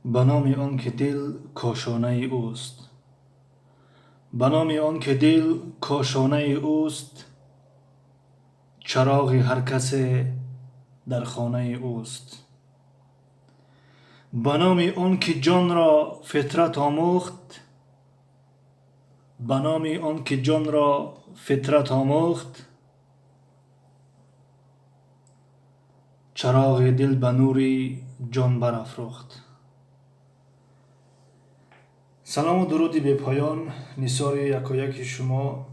Ба номи он ки дил кошонаи ӯст. Ба номи он ки дил кошонаи ӯст, чароғи ҳар касе дар хонаи ӯст. Ба номи он ки ҷонро фитрат омӯхт, ба номи он ки ҷонро фитрат омӯхт, чароғи дил ба нури ҷон барафрӯхт. Салому дуруди бепоён нисори якояки шумо,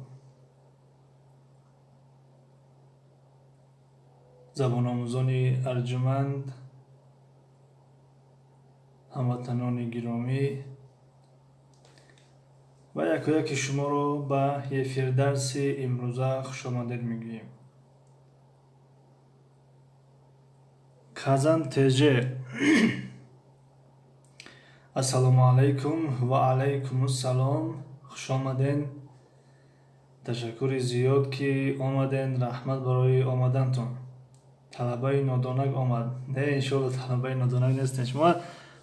забономӯзони арҷуманд, ҳамватанони гиромӣ ва якояки шуморо ба эфирдарси имрӯза хушомадед мегӯем. Казан ТЖ. Ассалому алайкум ва алайкумуссалом. Хушомаден. Ташаккури зиёд, ки омаден. Раҳмат барои омадантон. Талабаи нодонак омад. Не, иншоалло, талабаи нодонак нестен шумо.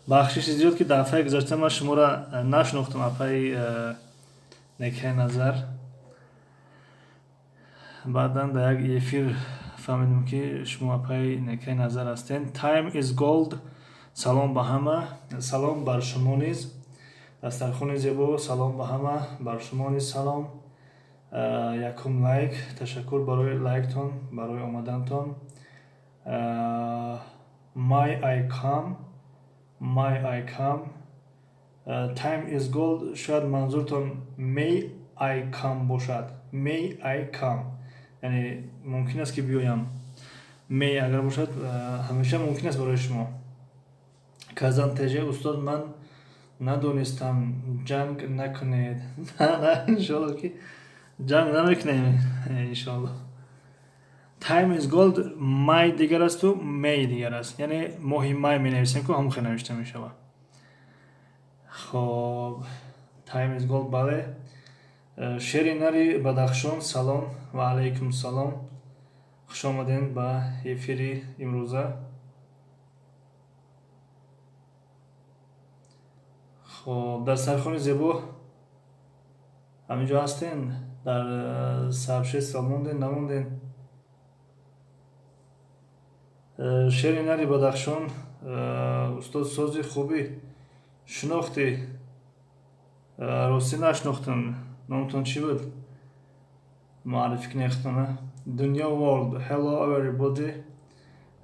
Бахшиши зиёд, ки дафъаи гузашта ман шуморо нашинохтам, апаи Некаи Назар. Баъдан дар як эфир фаҳмидем, ки шумо апаи Некаи Назар ҳастен. Time is gold. Салом ба ҳама, салом бар шумо низ. Дастархони зебо, салом ба ҳама, бар шумо низ салом. Якум лайк, ташаккур барои лайктон, барои омадантон. May I come, may I come. Time is gold, шояд манзуртон may I come бошад. May I come, яъне мумкин аст, ки биёям. May агар бошад, ҳамеша мумкин аст барои шумо. Казан ТЖ: устод, ман надонистам, ҷанг накунед. На, иншоалло, ки ҷанг намекунем, иншоалло. Time is gold, may дигар асту May дигар аст, яъне моҳи май менависем, ку ҳамон хел навишта мешавад. Хоб, time is gold, бале. Шери нари Бадахшон, салом ва алайкум салом. Хуш омадем ба эфири имрӯза. Хоб, дастархони зебо, ҳаминҷо ҳастен? Дар сообщество монден, намонден? Шери нари Бадахшон: устод, сози хубӣ, шинохтӣ? Ростӣ, нашинохтам. Номтон чӣ буд? Муаррифӣ кунед худтона. Дунё World, hello everybody,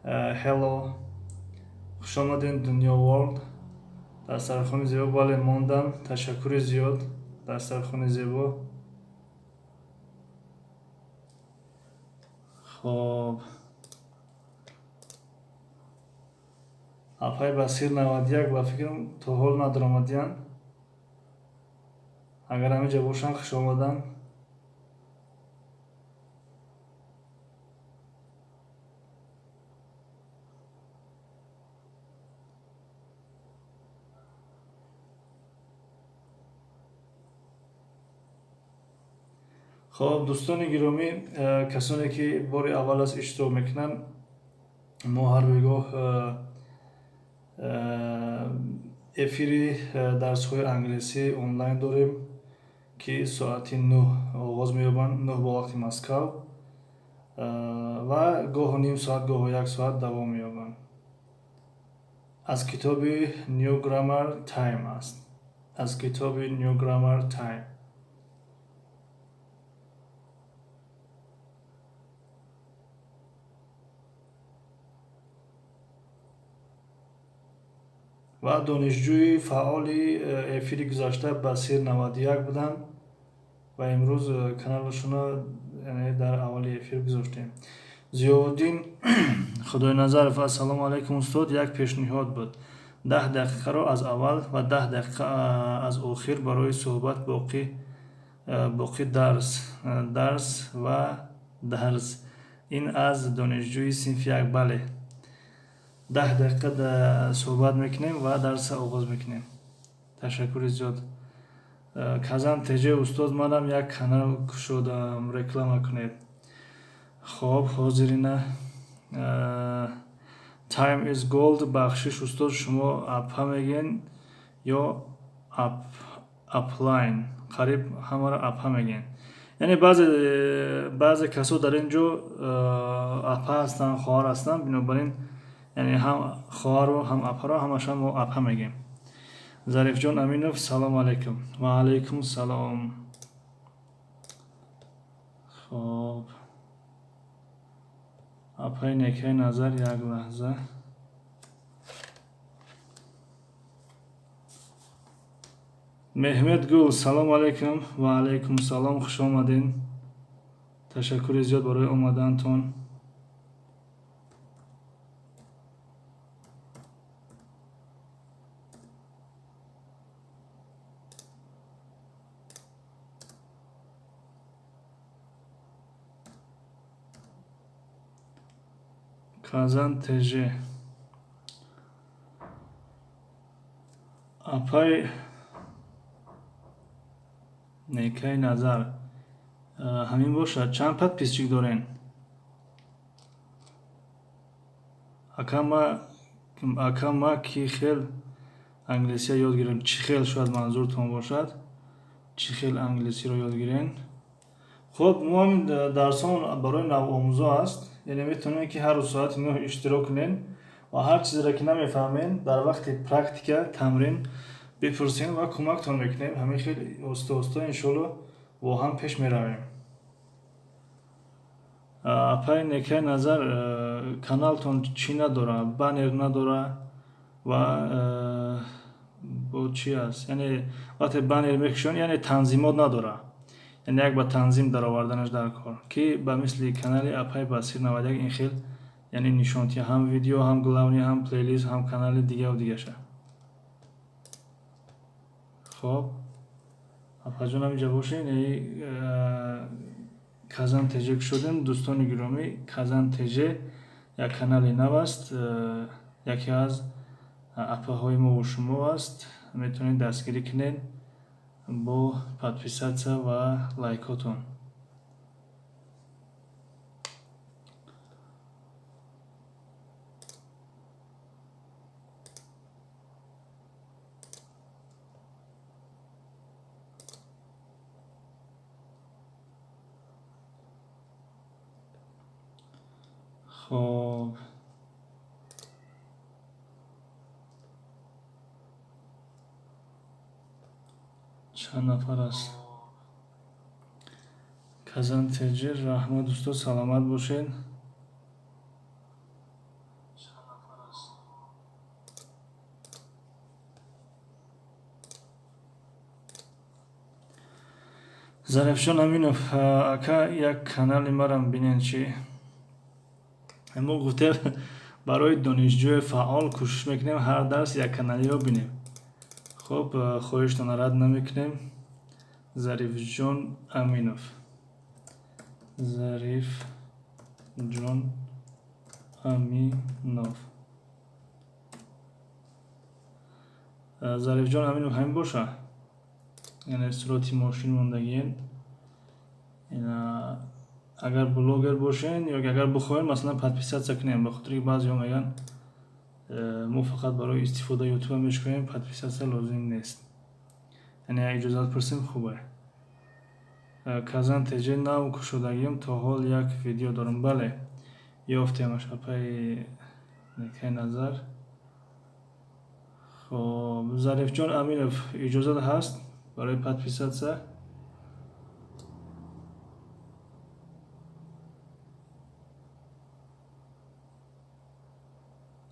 hello. Хуш омадем, Дунё World. Дастархони зебо, бале, мондам, ташаккури зиёд. Дастархони зебо. Хоб, апай Басир 91, ба фикрам, то ҳол надаромадиянд. Агар ҳаминҷа бошанд, хуш омаданд. Хоб, дӯстони гиромӣ, касоне ки бори аввал аст иштирок мекунанд, мо ҳар бегоҳ эфири дарсҳои англисӣ онлайн дорем, ки соати 9 оғоз меёбанд, 9 бо вақти Москав, ва гоҳу ним соат, гоҳу як соат давом меёбанд. Аз китоби New Grammar Time аст, аз китоби New Grammar Time. Ва донишҷӯи фаъоли эфири гузашта Басир 91 буданд ва имрӯз каналашонро дар аввали эфир гузоштем. Зиёвуддин Худойназаров: ассалому алайкум, устод, як пешниҳод буд. 10 дақиқаро аз аввал ва 10 дақиқа аз охир барои суҳбат, боқӣ дарс, дарс ва дарс. Ин аз донишҷӯи синфи як. Бале, 10 дақиқа суҳбат мекунем ва дарса оғоз мекунем. Ташаккури зиёд. Казан ТЖ: устод, манам як канал кушодам, реклама кунед. Хоб, ҳозир ина. Time is gold. Бахшиш устод, шумо апа мегӯен ё аплайн? Қариб ҳамаро апа мегӯен. Яъне баъзе касо дар ин ҷо апа ҳастанд, хоҳар ҳастанд, бинобар ин яъне ҳам хоҳару ҳам апаро ҳамаша мо апа мегӯем. Зарифҷон Аминов, салом алайкум. Ва алайкум салом. Хоб, апаи Некаи Назар, як лаҳза. Меҳмед Гул, салом алайкум. Ва алайкум салом, хуш омадед. Ташаккури зиёд барои омадаантон. Казан ТЖ. Апай Некаи Назар, ҳамин бошад. Чанд подписчик дорен? Ака, ма ки хел англисия ёд гирем? Чӣ хел шояд манзуртон бошад? Чӣ хел англисиро ёд гирен? Хуб, мо дарсомон барои навомӯзо аст. Яъне метавонем, ки ҳар рӯз соати 9 иштирок кунем ва ҳар чизеро, ки намефаҳмем, дар вақти практика, тамрин бипурсем ва кӯмактон мекунем. Ҳамин хел оста оста иншоалло бо ҳам пеш меравем. Апаи Некаи Назар, каналтон чӣ надора? Баннер надора ва бо чӣ аст? Яъне вақте баннер мекушон, яъне танзимот надора. Яъне як ба танзим дароварданаш дар кор, ки ба мисли канали апаи Басир 91 ин хел, яъне нишонтия ҳам видео, ҳам главный, ҳам плейлист, ҳам канали дигаву дигаша. Хоб, апаҷон, ҳаминҷа бошед. Казан ТЖ кушодем, дӯстони гиромӣ. Казан ТЖ як канали нав аст, яке аз апаҳои мову шумо аст. Метавонед дастгирӣ кунед бо подписаться ва лайкотон. Хоб, чанд нафар аст? Казан ТЖ, раҳмат, устод, саломат бошед. Зарифҷон Аминов, ака, як канали марам бинен. Чӣ мо гуфтем, барои донишҷӯи фаъол кӯшиш мекунем, ҳар дарс як каналиро бинем. Хуб, хоҳиштонро рад намекунем. Зарифҷон Аминов, Зарифҷон Аминов, Зарифҷон Аминов, ҳамин боша. Яъне сурати мошин мондагиен. Агар блогер бошен ё агар бихоҳем, масалан, подписаться кунем, ба хотире ки баъзеҳо мегӯянд, мо фақат барои истифода ютуба мешкунем, подписаться лозим нест. Яъне иҷозат пурсем, хубе. Казан ТЖ нав кушодагиам, то ҳол як видео дорам. Бале, ёфтемаш, апаи Некаи Назар. Хоб, Зарифҷон Аминов, иҷозат ҳаст барои подписаться?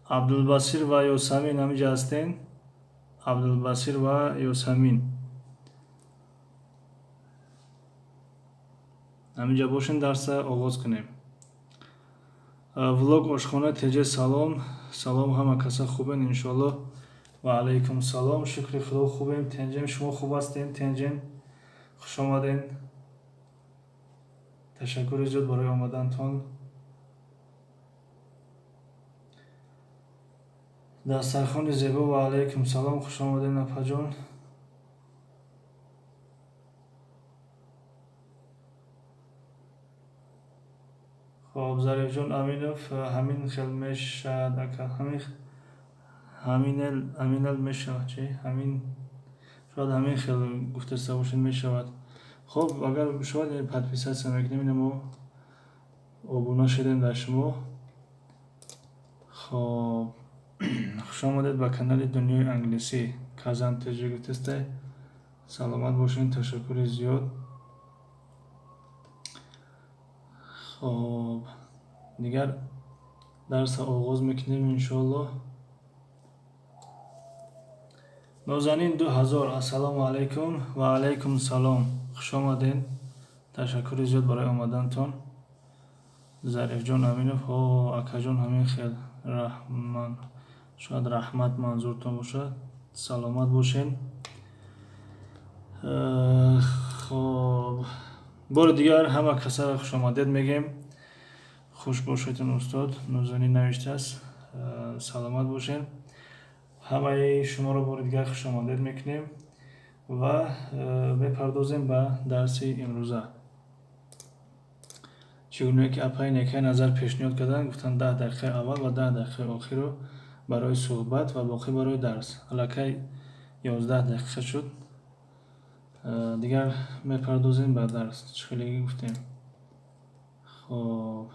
Абдулбасир ва Ёсамин ҳамиҷа ҳастен? Абдулбасир ва Ёсамин ҳаминҷа бошен, дарса оғоз кунем. Влог ошхона ТЖ, салом, салом, ҳама каса хубен, иншоалло. Ва алайкум салом, шукри Худо, хубем, тенҷем. Шумо хуб ҳастем? Тенҷем. Хуш омаден, ташаккури зиёд барои омадантон. Дастархони зебо, ва алайкум салом, хуш омаден, апаҷон. Хоб, Зарифҷон Аминов, ҳамин хел мешавад, ака, ҳаминел мешавад, чи? Ҳамин, шояд ҳамин хел гуфтаста бошед, мешавад. Хоб, агар шояд подписаться мекунем, ина мо обуна шудем дар шумо. Хоб, хуш омадед ба канали Дунёи англисӣ. Казан ТЖ гуфтастай. Саломат бошед, ташаккури зиёд. Хоб, дигар дарса оғоз мекунем иншоаллоҳ. Нозанин 2000, ассалому алайкум. Ва алайкум салом, хуш омадед, ташаккури зиёд барои омадантон. Зарифҷон Аминов, ҳо акаҷон, ҳамин хел раҳман, шояд раҳмат манзуртон бошад. Саломат бошед. Хоб, бори дигар ҳама касаро хушомадед мегӯем. Хуш бошедтон, устод. Нозанин навиштааст, саломат бошед. Ҳамаи шуморо бори дигар хушомадед мекунем ва мепардозем ба дарси имрӯза. Чӣ гуна ки апаи Некаи Назар пешниҳод карданд, гуфтанд 10 дақиқаи аввал ва 10 дақиқаи охирро барои суҳбат ва боқӣ барои дарс. Аллакай 11 дақиқа шуд. Дигар мепардозем ба дарс. Чӣ хелеги гуфтем. Хоб,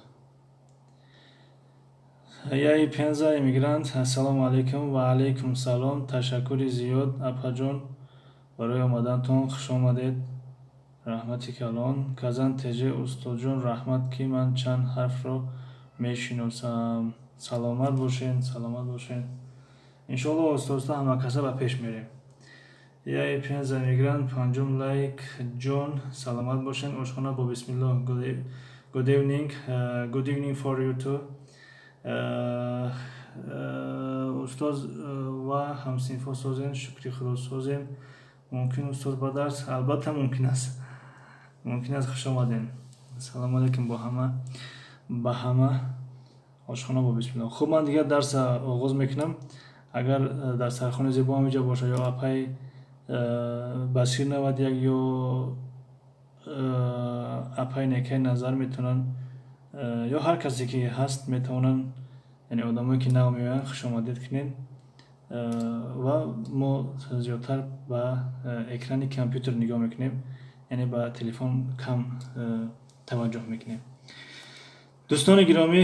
яи Пенза иммигрант, ассалому алайкум. Ва алайкум салом, ташаккури зиёд апаҷон барои омадантон, хуш омадед, раҳмати калон. Казан ТЖ, устодҷон раҳмат, ки ман чанд ҳарфро мешиносам. Саломат бошед, саломат бошед. Иншоаллоҳ оҳиста оҳиста ҳама каса ба пеш мерем. Яи Пенза иммигрант, панҷум лайк ҷон, саломат бошед. Ошхона бо бисмиллоҳ, good evening, good evening for you too. Устоз ва ҳамсинфо созем, шукри худо созем. Мумкин устоз ба дарс? Албатта мумкин аст, мумкин аст. Хуш омадем. Салому алайкум бо ҳама, ба ҳама. Ошхона бо бисмиллоҳ. Хуб, ман дигар дарса оғоз мекунам. Агар дар сархони зебо ҳамиҷа бошад, ё апаи Басир 91 ё апаи Некаи Назар метавонанд, ё ҳар касе ки ҳаст метавонанд, яъне одамое ки нав меоянд, хушомадед кунед. Ва мо зиёдтар ба экрани компютер нигоҳ мекунем, яъне ба телефон кам таваҷҷӯҳ мекунем. Дӯстони гиромӣ,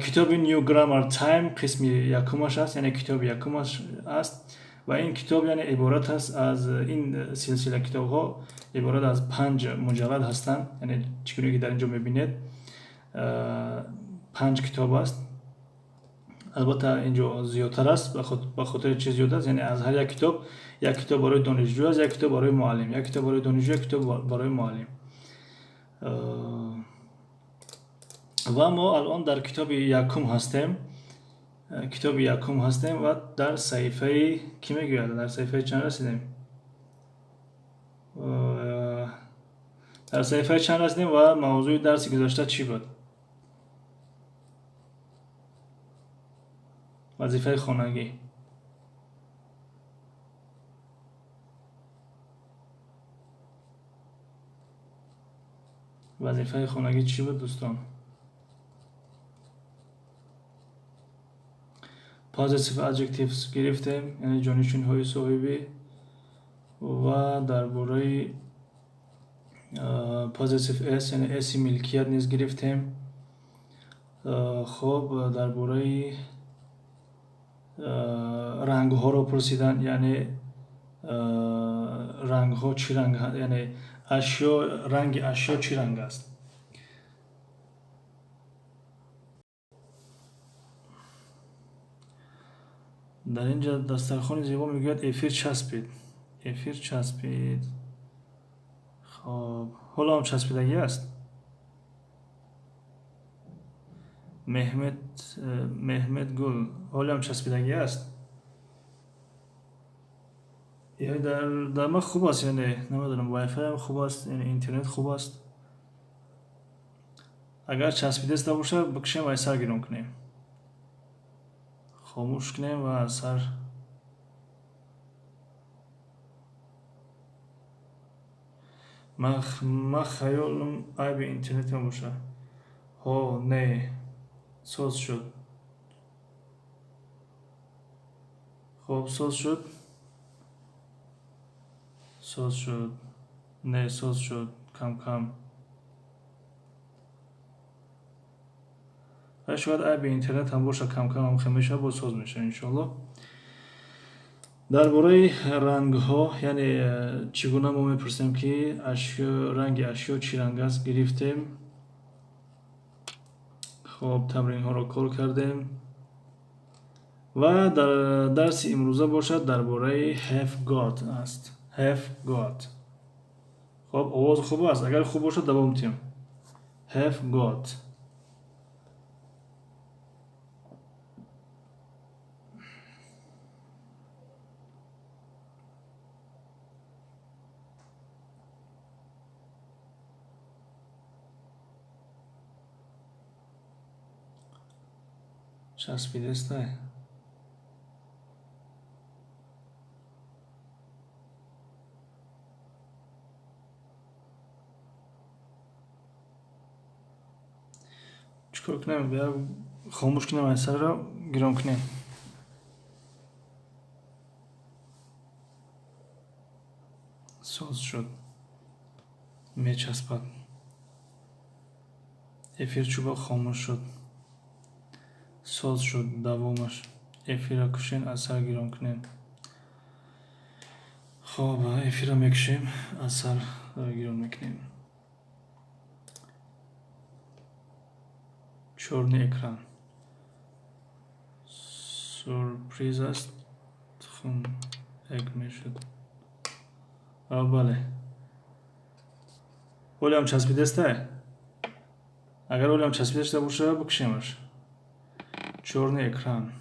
китоби New Grammar Time қисми якумаш аст, яъне китоби якумаш аст ва ин китоб яъне иборат аст аз ин силсила китобҳо иборат аз 5 муҷаллад ҳастанд, яъне чӣ гуна ки дар инҷо мебинед, 5 китоб аст. Албатта инҷо зиёдтар аст, ба хотири чӣ зиёд аст, яъне аз ҳар як китоб як китоб барои донишҷӯ аст, як китоб барои муаллим, як китоб барои донишҷӯ, як китоб барои муаллим. Ва мо алон дар китоби якум ҳастем, китоби якум ҳастем ва дар саҳифаи кӣ мегӯяд, дар саҳифаи чанд расидем? Дар саҳифаи чанд расидем ва мавзӯи дарси гузашта чӣ буд? Вазифаи хонагӣ. Вазифаи хонагӣ чӣ буд, дӯстон? Possessive adjectives гирифтем, яъне ҷонишинҳои соҳибӣ, ва дар бораи possessive s, яъне s-и милкият низ гирифтем. Хоб, дар бораи рангҳоро пурсидан, яъне рангҳо чӣ ранг, яъне ашё, ранги ашё чӣ ранг аст. Дар ин ҷо дастархони зебо мегӯяд эфир часпид, эфир часпид. Хоб, ҳоло ҳам часпидагӣ аст. Меҳмет Гул, ҳоло ҳам часпидагӣ аст. Яъне дар ман хуб аст, яъне намедонам, вайфай ҳам хуб аст, яъне интернет хуб аст. Агар часпидаста бошад, бикшем ва сар гирон кунем, хомӯш кунем ва аз сар. Ман хаёлам айби интернет мебошад. Ҳо, не, соз шуд. Хоб, соз шуд, соз шуд, не, соз шуд, кам кам. Шояд айби интернет ҳам боша, кам кам ҳам хел мешавад, боз соз мешавад, иншоалло. Дар бораи рангҳо, яъне чӣ гуна мо мепурсем, ки ранги ашё чӣ ранг аст, гирифтем. Хоб, тамринҳоро кор кардем ва дар дарси имрӯза бошад дар бораи have got аст. Have got. Хоб, овоз хуб аст? Агар хуб бошад, давом диҳем. Have got. Часпидестай? Чӣ кор кунем? Хомӯш кунем, айсарро гирон кунем. Соз шуд, мечаспад. Эфир чӯба хомӯш шуд. Соз шуд, давомаш. Эфирро кушен, аз сар гирон кунем. Хоб, эфирро мекушем, аз сар гирон мекунем. Чёрный экран. Сюрприз аст, хун як мешуд. Бале, ҳолиам часпидастай? Агар ҳолиам часпида шуда боша, бикушемаш. Чёрный экран.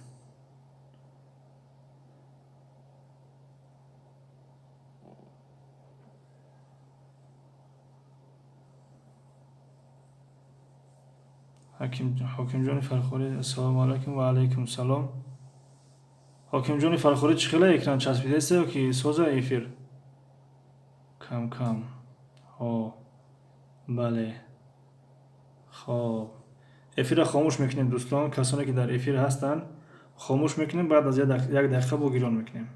Ҳокимҷони Фархорӣ, ассалому алайкум. Ва алайкум салом. Ҳокимҷони Фархорӣ, чӣ хела, экран часпидаеста ё ки соза эфир? Кам кам. Ҳо, бале. Хоб, эфирро хомӯш мекунем, дӯстон. Касоне ки дар эфир ҳастанд, хомӯш мекунем, баъд аз як дақиқа бо гирон мекунем.